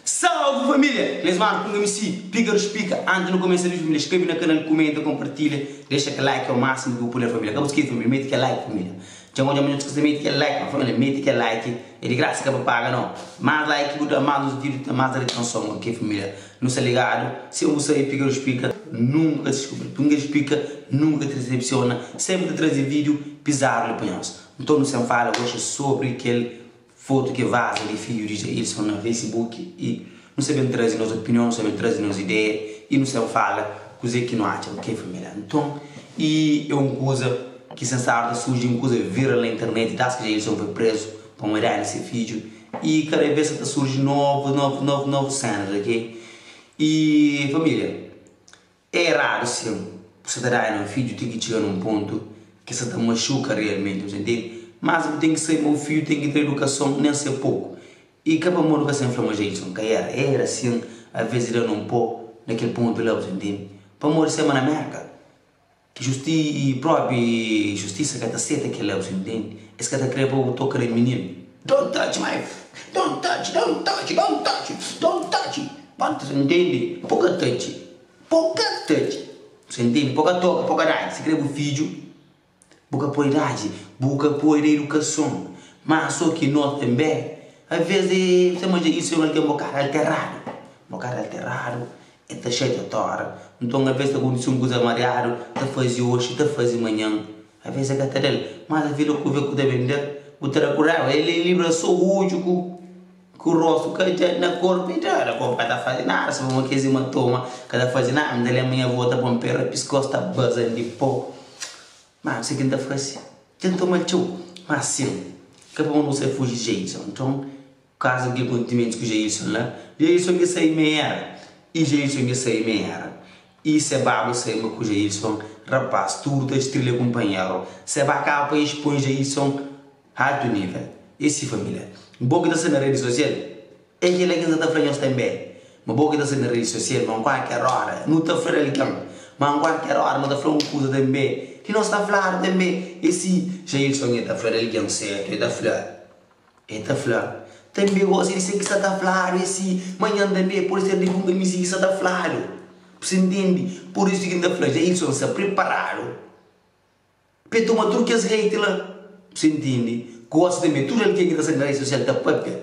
Salve família! Lesmar ku MC Pícaros Pica. Antes nu começa vídeo família, inscreve na canal, comenta, compartilha, deixa aquele like é o máximo que eu puder família. Ka bu skese família, mete aquele like família. Dja odja ma nhos ka mete aquele like, família, mete aquele like. É de graça ka pa paga não. Mais like bu da, mais nos vídeos ta mais atenção, ok família? Nu sta ligado, se bu sabe Pícaros Pica, nunca desculpa, Pícaros Pica nunca te decepciona, sempre ta trazer vídeo bizarro li pa nhos. Então nu sem fala hoje sobre aquele Fotu ki vaza di fidju di Jailson na Facebook i nu sa ben traze nos opinion, nu sa ben traze nos ideia i nu sa ben fala kuze ki nu atxa, ok familia? Nton i e un kuza ki sen sabe ta surji un kuza viral na internet das ki Jailson foi prezu pamodi idadi di se fidju i kada vez sa ta surji novus novus novus novus senas, ok? I familia. É eradu sin, bu sa ta da na un fidju ti ki txiga na un pontu ki sa ta maxuka realmenti, bu sa ntende? Mas bu ten ki sabe ma bu fidju ten ki tra idukason nen se poku. I ka pamodi bu ka sa fla ma Jailson ka era, era sin, aves di da na un po na kel pontu la, bu sa ntende? Pamodi sema na Merka, justi propi justisa ka ta seta kel-la, bu sa ntende? Es ka ta kre pa bu toka na mininu. Don't touch my, don't touch, don't touch, don't touch, don't touch, bu sa ntende? Po ka touch. Po ka touch, bu ntende? Po ka toka, po ka dadji. Si kre bu fidju, bu ka pode dadji, bu ka pode da idukason. Ma so ki no tanbe, aves di se ma dja isu é un algen bokadu alteradu, bokadu alteradu, e ta xatia tora. Nton aves ta kontise un kuza mariadu, ta faze oxi, ta faze manhan, aves e ka ta da-l. Mas avila ku ve ku ta ben da, bu ta da ku raiba. El e libra so odju ku. Ku rostu ka dja na korpu i da na korpu ka ta faze nada sima ma kes irma toma ka ta faze nada mi ta lenbra nha avó ta pon pé ra piskos ta bazan di po ma kuse ki N ta fase dja N toma-l txeu ma sin ka pa nu sai fuji Jailson nton kaza di akontimentus ku Jailson la Jailson ke sai me era i Jailson ke sai me era i se ba bu sai ma ku Jailson rapas tudu ta strilha kunpanheru se ba kaba pa expoi Jailson. Altu nível. E si família. Bo ki ta sta na redi sosial, é kel-la ki N sa ta fla nhos tanbê, ma bo ki ta sta na redi sosial, ma un kualker óra nu ta fla di algen, ma un kualker óra nu ta fla un kuza tanbê ki nos ta fladu tanbê. E si Jailson e ta fla di algen sértu, e ta fla, e ta fla tanbê gósi di se ki sa ta fladu. E si manhan tanbê pode ser di un kamisa ki sa ta fladu. Bu sa ntende? Pur isu ki N ta fla, Jailson sta priparadu. Pa e toma tudu kes hate la. Bu sa intende? Gosi tanbe, tudu algen ki ta sta na redi sosial ta papia,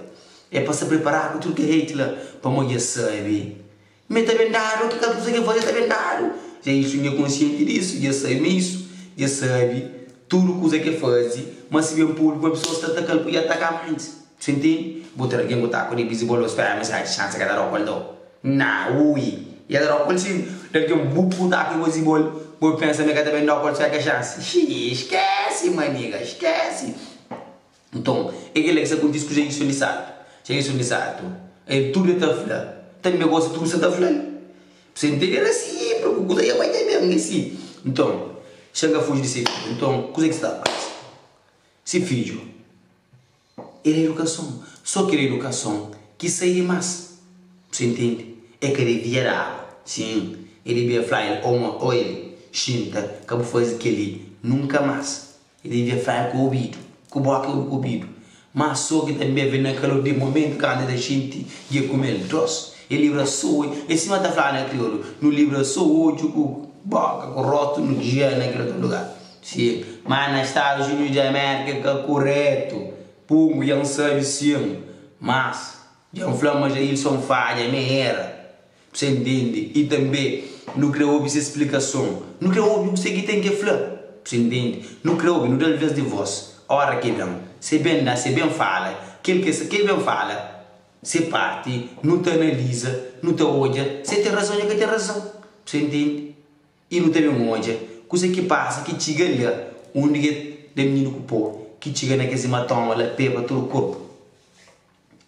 e pa sta preparadu ku tudu ke hate la, pamodi e sabe ma e ta ben dadu, ki kal kuza ki e faze e ta ben dadu. Dja isu dja e konsienti disu, dja e sabe ma isu, dja e sabe tudu kuza ki e faze, ma si ben públiku ma pesoas ta ataka-l pudi ataka antis. Bu sa intende? Bu tra algen ku taku di bizibol, bu spera ma si xansa ka ta dau kual dau. Na ui, e ta dau kol si dal ki bu puta ki gosi bol, bu pensa ma e ka ta ben dau kol si ka xansi. Xii, skesi maniga, skesi. Nton, e kila ki sta kontisi ku Jailson di Saltu. Jailson di Saltu, el tudu e ta fla, tanbe gosi tudu sa ta fla-l. Bu ntende? Era sipri ku kuza ia bai ta ben, e si. Nton, xa N ka fuji di se fidju. Nton, kuze ki sta pasa? Se fidju. Era edukason, so kel edukason ki sai di mas, bu sa intende? E ka devia daba, sin, e devia fla el o ma o el, xinta, ka bu faze keli nunka mas. E devia fla el ku obidu, ku boka i ku obidu. Ma so ki tanbe ben na kalor di momentu kantu e ta xinti dja kume-l dos, e libra so odju, e sima ta fla na kriolu, nu libra so odju ku boka ku rostu nu dja na kel otu lugar. Sim, ma na Estados Unidos di Amérika ka kuretu. Pungu dja N sabe sim, mas dja N fla ma Jailson fadja, me era. Bu sa intende? I tanbe nu kre obi se splikason. Nu kre obi kuse ki ten ke fla. Bu sa intende? Nu kre obi, nu da-l ves di vos. Ora ke ben, se ben da, se ben fala, kel ke ke ben fala se parti, nu ta analiza, nu ta odja se ten razon o ka ten razon. Bu sa intende? I nu ta ben odja kuze ki pasa ki txiga la undi ki da mininu ku po ki txiga na kes imatoma la pe pa tudu korpu.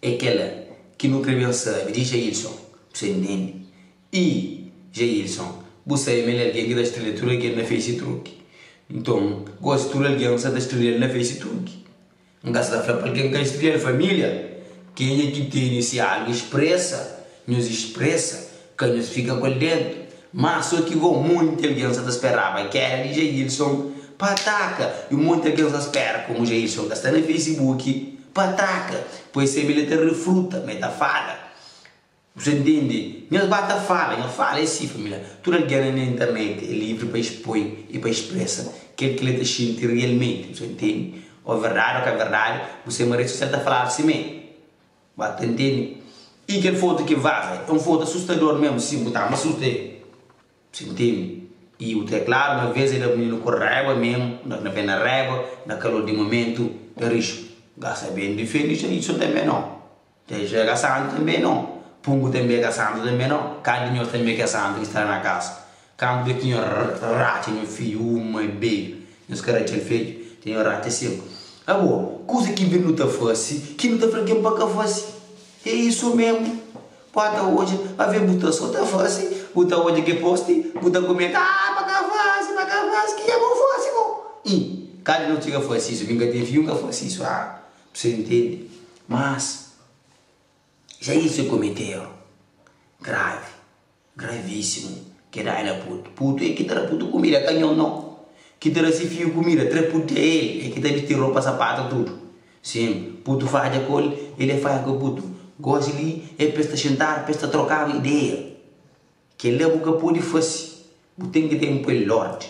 É kela ki nu kre ben sabe di Jailson, bu sa intende? I Jailson, bu sabe ma el é algen ki ta strilha tudu algen na Facebook. Nton, gosi tudu algen sa ta strilha-l na Facebook. N ka sta fla pa algen ka instrui-l família. Kenha ki tene si algu expresa, nhos expresa, ka nhos fika ku el dentu. Má so ki go monti algen sa ta speraba keda di Jailson pa ataka i monti algen sa spera komu Jailson ka sta na Facebook pa ataka. Pois sebe el ta refruta ma el ta fala. Bu entende? Nhos ba ta fala, nhos fala é si família. Tudu algen na internet é livri pa expoi i pa expresa kel ki el ta xinti realmenti. Bu entende? Ô verdadi ô ka verdadi, bu sai ma redi sosial ta faladu simé. Ba ta ntende? I kel fotu ki vaza é un fotu asustador mesmu, sim, bu ta asusta el. Bu ntende? I bu ta klaru ma ves é da mininu ku raiba mesmu, na ben na raiba, na kalor di momentu, ta rixu. Gasta ben difende Jailson tanbe no. Dexa é ka santu tanbe no. Pungu tanbe é ka santu tanbe no. Kantu nhos tanbe ki é santu ki sta la na kasa. Kantu ki nhos ratxa nho fidju uma beju, nhos ka ratxa-l fedju, dja nhos ratxa sin. Abo, kuza ki ben nu ta fase, ki nu ta fla algen pa ka fase. É isu mesmu. Bo ta odja, aves bu ta so ta fase, bu ta odja ke posti, bu ta kumenta, ah, pa ka fase, pa ka fase, ki dja bu fase bo. I, kada nos txiga fase isu, mi N ka ten fidju, N ka fase isu, ah, bu ntende? Mas, ja isu é komete eru gravi. Gravíssimo ke da na putu. Putu é ki ta da putu kumida, ka nho no. Ki ta da si fiju kumida, tra putu é el, é ki ta bisti ropa, sapatu, tudu. Sim, putu fadja ku el, el é fadja ku putu. Gosi li é pa es ta xintadu, pa es ta trokaba ideia. Kela bu ka pode fase, bu ten ki ten poi lordi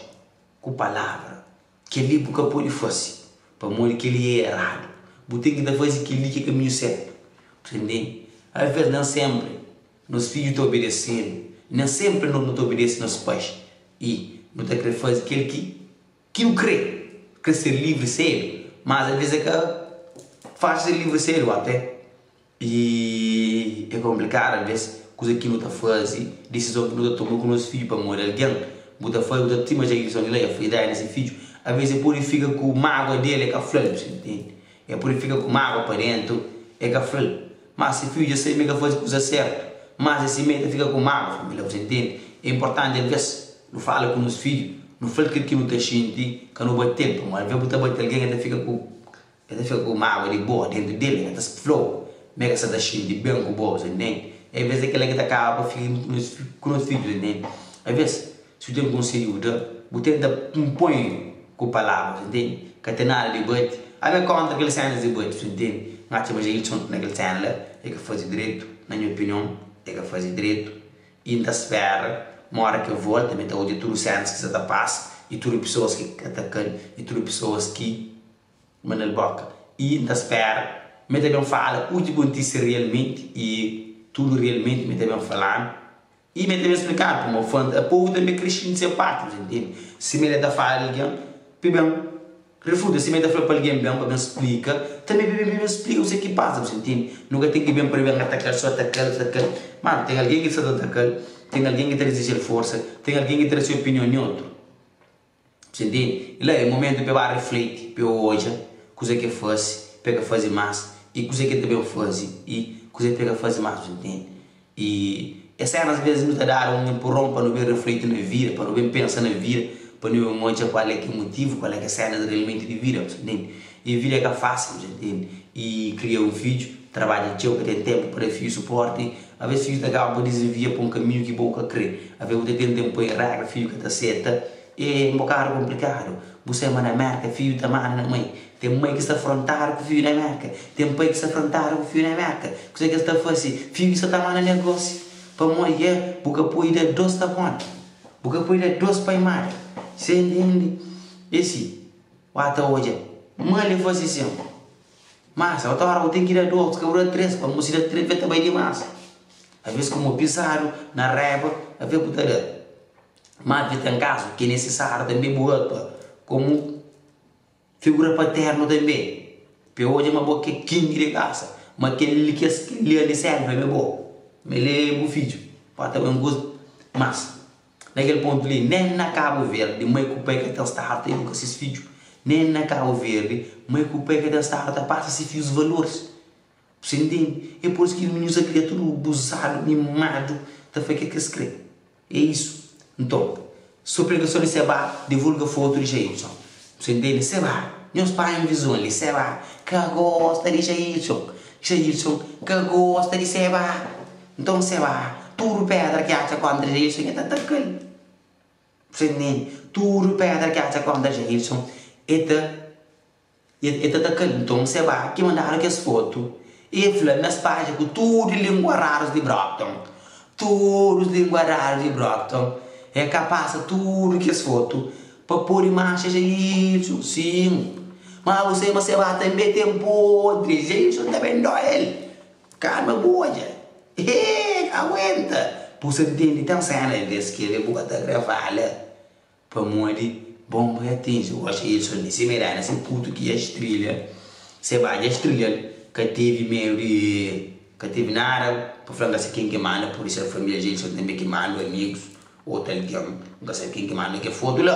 ku palavra. Kel-li bu ka pode fase, pamodi kel-li é eradu. Bu ten ki ta faze kel-li ki é kaminhu sértu. Bu ta ntende? Alvês, nen sénpri nos fidju ta obidese-nu. Nen sénpri nos nu ta obidese nos pais. I nu ta krê faze kel ki ki nu krê. Krê ser livri sédu, mas alvês é ka fásil ser livri sédu até. I é konplikadu alvês kuza ki nu ta faze, disizon ki nu ta toma ku nos fidju pamodi algen bu ta faze, bu ta sima Jailson di la el fla idadi di se fidju, alvês el pode fika ku mágua del el ka fla-l, bu ntende? El pode fika ku mágua pa déntu el ka fla-l, má se fidju dja sabe ma el ka faze kuza sértu, má se simé el ta fika ku mágua família, bu ntende? É inportanti alvês nu fala ku nos fidju, nu fla-l kel ki nu ta xinti, ka nu bate-l pamodi alvês bu ta bate algen el ta fika ku. El ta fika ku mágua di bo déntu di el, el ka ta fla-u ma el ka sta ta xinti ben ku bo, bu ntende? Envês di kel-la ki ta kaba pa fika ku nos fidju, bu ntende? Alvês, si bu ten konsedju bu da, bu tenta npoi ku palavras, bu ntende? Ka ten nada di bati. Ami é kóntra kel sénas di bati, bu ntende? N atxa ma Jailson na kel séna la, el ka faze dretu, na nha opinion, el ka faze dretu. I N ta spera ma óra ki el volta, mi ta odja tudu sénas ki sta ta pasa i tudu pesoas ki ataka-l i tudu pesoas ki. Manda-l boka i N ta spera ma el ta ben fala kuz di kontise realmenti i tudu realmenti ma el ta ben fala-nu i ma el ta ben splika-nu pamodi fã povu tanbe kre xinti se parti bu ta ntende sima el ta fala di algen pa ben refuta sima el ta fla pa algen ben pa ben splika tanbe pa ben ben splika kuzê ki pasa bu ta ntende nu ka ten ki ben pa ben ataka-l so ataka-l ataka-l ma ten algen ki sa ta ataka-l ten algen ki ta dizeja-l forsa ten algen ki ta da se opinion neutru. Você ntende? La é momentu pa e ba rifleti, pa e odja kuze ki e fase, pa e ka faze mas, i kuze ki e ta ben faze, i kuze pa e ka faze mas, você ntende? I es séna as vezis nu ta dadu un enpuron pa nu ben rifleti na vida, pa nu ben pensa na vida, pa nu ben odja kual é ki é mutivu, kual é ki é sénas realmenti di vida, você ntende? I vida é ka fásil, você ntende? I kria un fidju, trabadja txeu, ka ten ténpu pa da fidju suporti, aves fidju ta kaba pa dizenvia pa un kaminhu ki bo ka kre, aves bu ta tenta inpoi régra, fidju ka ta seta. É un bokadu konplikadu. Bu sai ma na Merka fidju ta manda na mai. Ten mai ki sta frontadu ku fidju na Merka. Ten pai ki sta frontadu ku fidju na Merka. Kuzê ki es ta fase? Fidju sa ta manda negósiu. Pamodi ke bu ka pode da dos tapon. Bu ka pode da dos paimada. Você entende? É si. Ba ta odja. Mal e fase sin. Mas, otu ora bu ten ki da dos, ka bu da tres. Pamodi si da tres, ta bai dimás. Alvês ku mo pisadu, na raiba, alvês bu ta da. Má vi ten kazu ki é nisisáriu tanbê bu atua komu figura paternu tanbê, pa e odja ma bo ki é king di kasa, ma kel li ki es kel li ali sérva ma é bo, ma el é bu fidju. Pode ta ben kuza, mas na kel pontu li nen na Kabu Verdi mai ku pai ka ten stadu ta eduka ses fidju, nen na Kabu Verdi mai ku pai ka ten stadu ta pasa se fidjus valoris. Bu ntende? É pur isu ki minus ta kria tudu buzadu, mimadu, ta fla kel ki es kre. É isu. Nton, so pregason di Seba divulga fotu di Jailson. Bu ntende? Seba, nhos panha un vizon li. Seba ka gosta di Jailson. Jailson ka gosta di Seba. Nton, Seba, tudu pedra ki atxa kontra Jailson, el ta ataka-l. Bu ntende? Tudu pedra ki atxa kontra Jailson, el ta. E ta ataka-l. Nton, Seba ki mandadu kes fotu. E fla ma es spadja ku tudu lingua rarus di Brockton. Tudus lingua rarus di Brockton. E ka pasa tudu kes fotu pa pode manxa Jailson. Sin. Ma bu sabe ma Seba tanbe ten podri. Jailson ta ben dó el. Kalma bu odja. Hee ka aguenta. Bu sa ntende ten sena des kel bu ka ta kre fala. Pamodi bonba ya atinji oxa Ilson di si medalha si putu ki ya strilha se ba dja strilhal ka tevi medu di ka tevi nada pa fla nka sa ken ki manda podi ser familia di Ilson tanbe ki manda o amigus otu algen nka sabi ken ki manda kel fotu la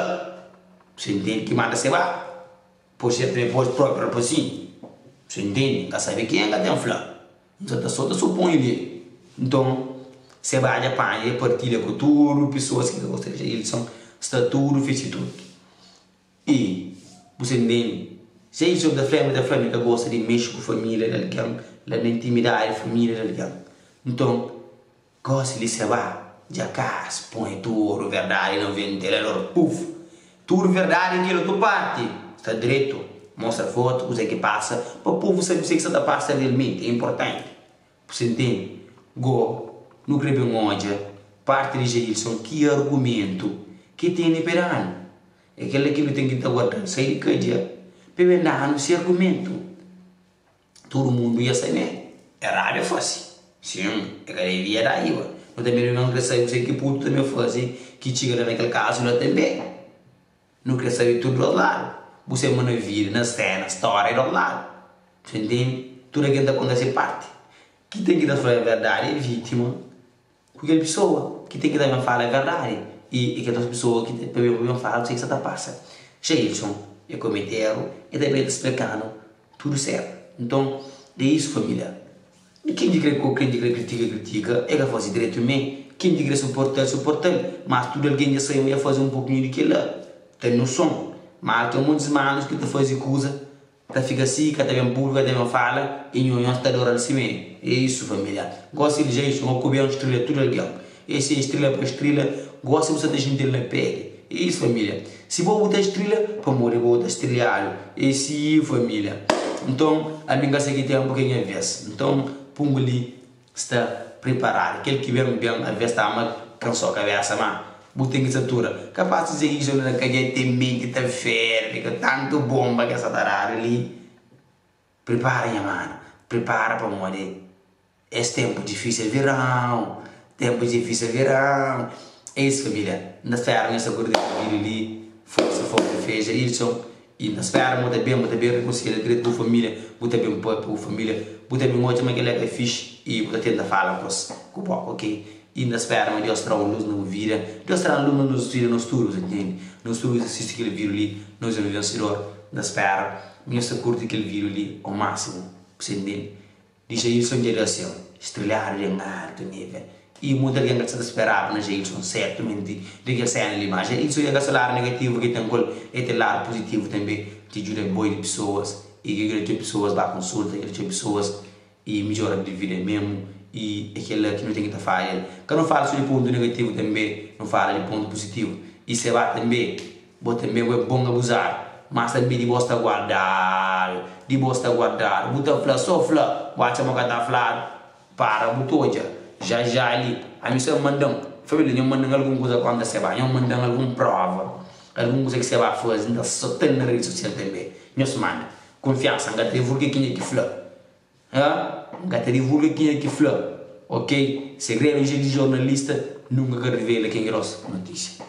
bu ntende ki manda se ba podi ser tanbe podi propi rapasinhu bu ntende nka sabi ken ka ten fla. N sa ta so ta supõe li. Nton, se badja panha e partilha ku tudu pesoas ki ka gosta di Jailson, sta tudu fitxi tudu. I, bu sa ntende? Jailson ta fla, mi ta fla mi ka gosta di mexe ku familia di algen, la na intimidadi di familia di algen. Nton, Gosi li se ba dja kas poi tudu verdadi na ventilador puf tudu verdadi kel otu parti sta dretu mostra fotu kuze ki pasa pa povu sabi kuse ki sta ta pasa realmenti é inportanti bu sa ntende go nu kre ben odja parti di Jailson ki argumentu ki tene pa danu é kel la ki nu ten ki ta guardal sai di kadia pa ben danu si argumentu. Tudu mundu ia sabe eradu e fase. Sin, e ka devia da iba. No tanbe no kre sabe kuse ki putu tanbe fase ki txiga la na kel kazu la tanbe. No kre sabe tudu dos ladu. Bu sabe ma na vida, na sena, storia e dos ladu. Bu ta ntende? Tudu algen ta konta se parti. Ki ten ki ta fla verdadi e vitima. Ku kel pesoa ki ten ki ta ben fala verdadi i kel otu pesoa ki ta ben ben fala kuzê ki sta ta pasa. Jailson e komete eru e ta ben ta splika-nu tudu sertu. Nton e isu familia. Ken ki kre ken ki kre kritika kritika e ka faze dretu me. Ken ki kre suporta-l suporta-l. Mas tudu algen dja sabe ma dja faze un pokinhu di kel-la. Ten noson. Ma ten montis manus ki ta faze kuza. Ta fika si, ka ta ben públiku, ka ta ben fala, i nho nhos ta adora-l simé. É isu, família. Gósi di jeito, nho ku ben strila tudu algen. Esi é strila pa strila, gósi bu sa ta xinti-l na peli. É isu, família. Si bo bu ta strila, pamodi bo ta striliadu. É si, família. Nton, ami N ka sa ki ténpu ki é nha vês. Nton, pungu li sta priparadu. Kel ki ben, ben. Alvês ta ama kansa-u kabésa, má bu ten ki satura. Kapás di dja isola na kadia ten menti ta ferve ku tantu bonba ki sa ta dadu li. Pripara nha manu, pripara pamodi es tenpu difísil virau, tenpu difísil virau. É isu familia, N ta spera ma nhos ta kurti kel vídiu li. Forsa, forsa, feja Ilson. I na spera bu ta ben, bu ta ben rikonsilha dretu ku bu família, bu ta ben papia ku bu família, bu ta ben odja ma kel-la ka fixi i bu ta tenta fala ku es ku boka, ok? I na spera ma Deus tra un lus na bu vida, Deus tra un lus na nos vida, nos tudu, bu ta ntende? Nos tudu ki ta sisti kel vídiu li, nos é un vensedor. Na spera ma nhos ta kurti kel vídiu li ao másimu, bu ta ntende? Di Jailson dja da sen strilhadu di en altu nivel i mutu algen ka sa ta speraba na Jailson sertamenti di kel sena li ma Jailson dja ka so ladu negativu ki ten ku el el ten ladu puzitivu tanbe ki djuda boi di pesoas i ki djuda txeu pesoas ba konsulta ki djuda txeu pesoas i midjora di vida memu i e kel la ki nu ten ki ta fala el ka nu fala so di pontu negativu tanbe nu fala di pontu puzitivu i seba tanbe Bo tanbe bo é bon abuzadu, mas tanbe di bo sta guardadu, di bo sta guardadu. Bu ta fla, so fla, bu atxa ma ka ta fladu, para bu ta odja. Já já li, ami sta manda-m, familia, nho manda-m algun kuza kontra Seba, nho manda-m algun prova, algun kuza ki Seba faze, N ta sota-l na redi sosial tanbe. Nhos manda. Kunfiansa, N ka ta divulga kenha ki fla. Ha? N ka ta divulga kenha ki fla, ok? Segredu di jornalista nunka ka rivela ken ki da-s notisia.